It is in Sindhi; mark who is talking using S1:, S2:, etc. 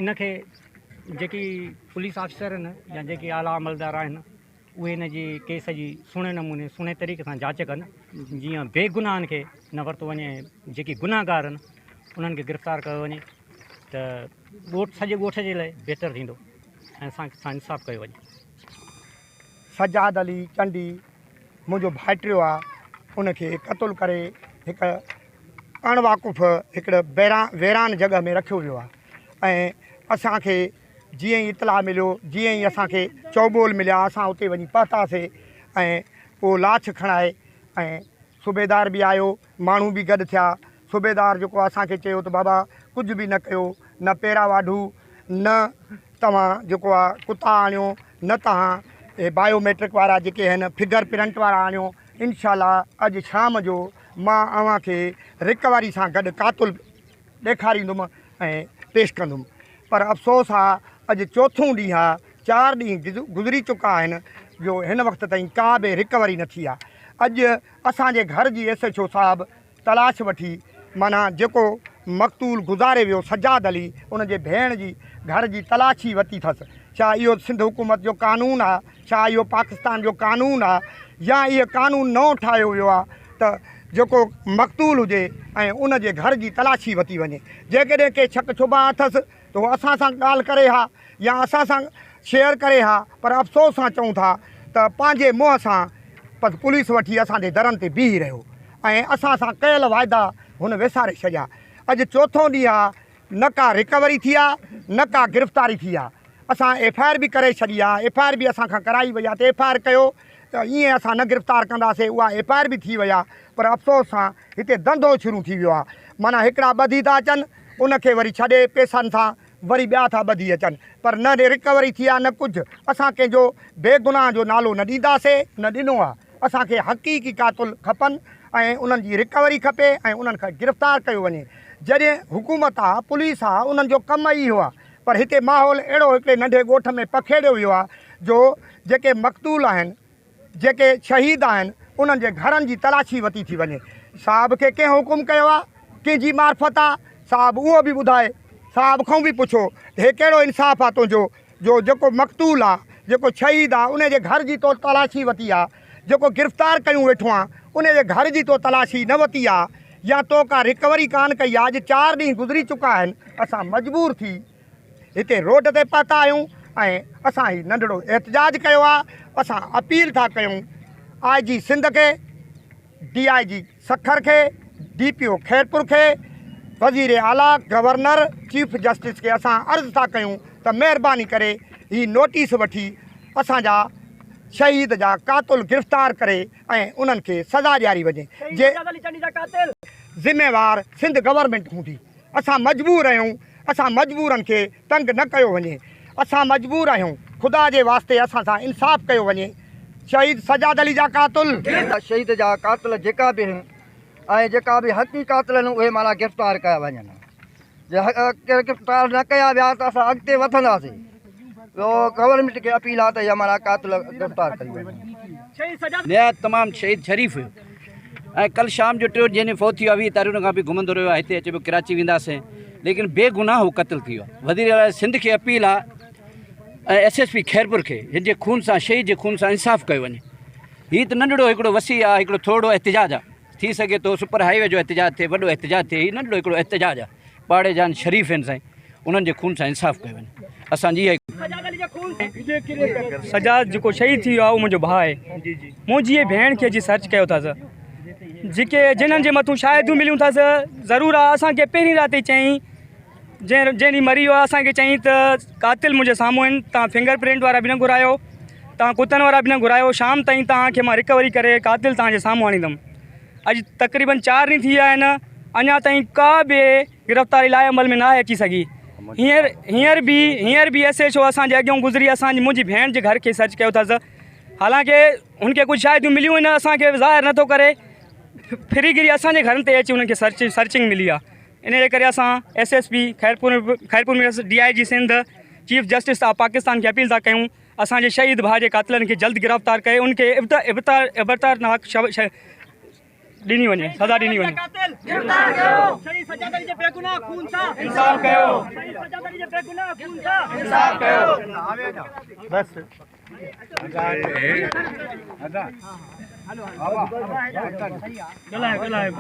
S1: ان کي جيڪي پوليس آفيسر آهن يا جيڪي اعليٰ عملدار آهن اهي ان جي ڪيس جي سهڻي نموني سهڻي طريقي سان جاچ ڪن جيئن بيگناهن کي نه ورتو وڃي ۽ جيڪي گناهگار آهن انهن کي گرفتار ڪيو وڃي ته ڳوٺ سڄي ڳوٺ جي لاء بهتر ٿيندو ۽ اسان سان انصاف ڪيو وڃي.
S2: سجاد علي چنڊي منهنجو ڀائٽيو آ ان کي قتل ڪري هڪ اڻ واقف هڪڙي ويران جڳهه ۾ رکيو ويو آ ۽ اسان کي جيئن ئي اطلاع مليو جيئن ئي اسان کي چئوٻول مليا اسان اتي وڃي پهتاسي ۽ اهو لاش کڻائي ۽ صوبيدار به آيو ماڻهو به گڏ ٿيا صوبيدار جيڪو اسان کي چيو ته بابا ڪجهه به نه ڪيو نه پيرا واڍو نه توهان جيڪو آ ڪتا آڻيو نه توهان اهي بايو ميٽرڪ وارا جيڪي آهن فگر پرنٽ وارا آڻيو انشاء الله اڄ شام جو مان اوهان کي رڪوري سان گڏ قاتل ڏيکاريندم ۽ پيش ڪندم پر افسوس آ اڄ چوٿون ڏينهن آ چار ڏينهن گذري چڪا آهن جو هن وقت تائين ڪا به رڪوري نه ٿي آ اڄ اسان جي گهر جي ايس ايڇ او صاحب تلاش وٺي معنيٰ جيڪو مقتول گذاري ويو سجاد علي ان جي ڀيڻ جي گهر جي تلاشي وتي ٿس ڇا اهو سنڌ حڪومت جو قانون آ ڇا اهو پاڪستان جو قانون آ يا اهو قانون نئون ٺاهيو ويو آ ته جيڪو مقتول هجي ۽ ان جي گهر جي تلاشي وتي وڃي جيڪڏهن ڪي شڪ شبها اٿس ته هو اسان سان ڳالهه ڪري ها يا اسان سان شيئر ڪري ها پر افسوس سان چئون ٿا ته پنهنجي منهن سان بس پوليس وٺي اسان جي درن تي بيهي رهيو ۽ اسان سان ڪيل واعدا هن وساري ڇڏيا اڄ چوٿون ڏينهن آ نه ڪا رڪوري ٿي آ نه ڪا گرفتاري ٿي آ اسان ايف I R به ڪري ڇڏي آ ايف I R به اسان کان ڪرائي وئي آ ته ايف I R ڪيو ته ائين اسان نه گرفتار ڪنداسي اها ايف I R به ٿي وئي آ پر افسوس سان هتي ڌنڌو شروع ٿي ويو آ معنيٰ هڪڙا ٻڌي ٿا اچن ان کي وري ڇڏي پيسن سان وري ٻيا ٿا ٻڌي اچن پر نه رڪوري ٿي آ نه ڪجهه اسان ڪنهن جو بيگناهه جو نالو نه ڏينداسي نه ڏنو آ اسان کي حقيقي قاتل کپن ۽ انهن جي رڪوري کپي ۽ انهن کي گرفتار ڪيو وڃي جڏهن حڪومت آ پوليس آ انهن جو ڪم ئي اهو آ پر هتي ماحول اهڙو هڪڙي ننڍي ڳوٺ ۾ پکيڙيو ويو آ جو جيڪي مقتول آهن جيڪي شهيد آهن انهن جي گهرن جي تلاشي وتي ٿي وڃي. صاحب کي ڪنهن حڪم ڪيو آ؟ ڪنهن جي معرفت آ؟ صاحب اهو به ٻڌائي. صاحب کان به پڇو ته هي ڪهڙو انصاف آ تنهنجو جو جيڪو مقتول آ، جيڪو شهيد آ انهي جي گهر جي تو تلاشي وتي آ، جيڪو گرفتار ڪيون ويٺو آن انهي جي گهر جي تو تلاشي نه وتي آ يا تو ڪا رڪوري ڪانه ڪئي آ. اڄ چار ڏينهن گذري چڪا آهن اسان مجبور ٿي هتي روڊ تي پهتا آهيون ۽ اسان هي ننڍڙو احتجاج ڪيو آهي اسان اپيل ٿا ڪيون آء جي سنڌ کي ڊي I جي سکر کي ڊي پي او خيرپور کي وزير اعليٰ گورنر چيف جسٽس کي اسان عرض ٿا ڪيون ته مهرباني ڪري هي نوٽيس وٺي اسان جا شهيد جا قاتل گرفتار ڪري ۽ انهن کي سزا ڏياري وڃي جي ذميوار سنڌ گورنمينٽ هوندي. اسان مجبور آهيون اسان مجبورن کي تنگ نه ڪيو وڃي اسان مجبور آهيون خدا جي واسطي اسان سان انصاف ڪيو وڃي شهيد سجاد علي جا قاتل.
S3: شهيد جا قاتل جيڪا به آهن ۽ جيڪا به حقي قاتل آهن اهي معنيٰ گرفتار ڪيا وڃن جي گرفتار نه ڪيا ويا ته اسان اڳتي وڌنداسين ٻيو گورنمينٽ کي اپيل آهي ته اها معنيٰ قاتل گرفتار ڪئي وڃن.
S4: نهايت تمام شهيد شريف هيو ۽ ڪل شام جو ٽيون جنهن فوت ٿي ويو آهي 20 تاريخ کان به گهمندو رهيو آهي هتي اچي پيو ڪراچي وينداسين ليڪن بي گناهه هو قتل ٿي ويو آهي وزير اعليٰ سنڌ کي اپيل آهي ۽ ايس ايس پي خيرپور کي هن جي خون سان شهيد جي خون سان انصاف ڪيو وڃي هي ته ننڍڙو هڪڙو وسيع آهي هڪڙو ٿورڙو احتجاج آهي ٿي سگهي ٿو سپر هائي وي جو احتجاج ٿئي وڏو احتجاج ٿئي هي ننڍڙو هڪڙو احتجاج آهي پاڙي جان شريف آهن سائين انهن جي خون سان انصاف ڪيو وڃي اسان جي اها
S5: سجاد جيڪو شهيد ٿي ويو آهي اهو منهنجو ڀاء آهي منهنجي ڀيڻ کي جي سرچ ڪيو اٿس جيڪي جنھن جي مٿون شاهديون مليون اٿس ضرور آهي اسان کي پهرين رات ئي چيائين جنهن جنهن ڏينهن مري ويو آهي اسان کي چيائين ته قاتل منهنجي سامهون آهن توهان فنگر پرنٽ وارا به نه گهرايو توهان ڪتن وارا به نه گهرايو شام تائين توهان کي مان رڪوري ڪري قاتل توهان جي سامهون آڻيندم اڄ تقريبن چار ڏينهن ٿي ويا آهن اڃا تائين ڪا به گرفتاري لاء عمل ۾ ناهي اچي سگهي هينئر هينئر به هينئر به ايس ايڇ او اسان جي اڳيون گذري اسان جي منهنجي ڀيڻ جي گهر کي سرچ ڪيو اٿس حالانڪه هن کي ڪجهه شاهديون مليون آهن اسان کي ظاهر نٿو ڪري ڦري گهري اسان جي گهرن تي اچي انهن کي سرچ سرچنگ ملي آهي ان جي ڪري اسان S S P Khairpur Khairpur ۾ D I G Sindh chief justice of Pakistan کي اپيل ٿا ڪيون اسان جي شهيد ڀاء جي قاتلن کي جلد گرفتار ڪري ان کي عبرتناڪ ॾिनी वञे, सज़ा ॾिनी वञे। इंसाफ़ कयो।
S2: बस।
S5: ॻाल्हायो ॻाल्हायो।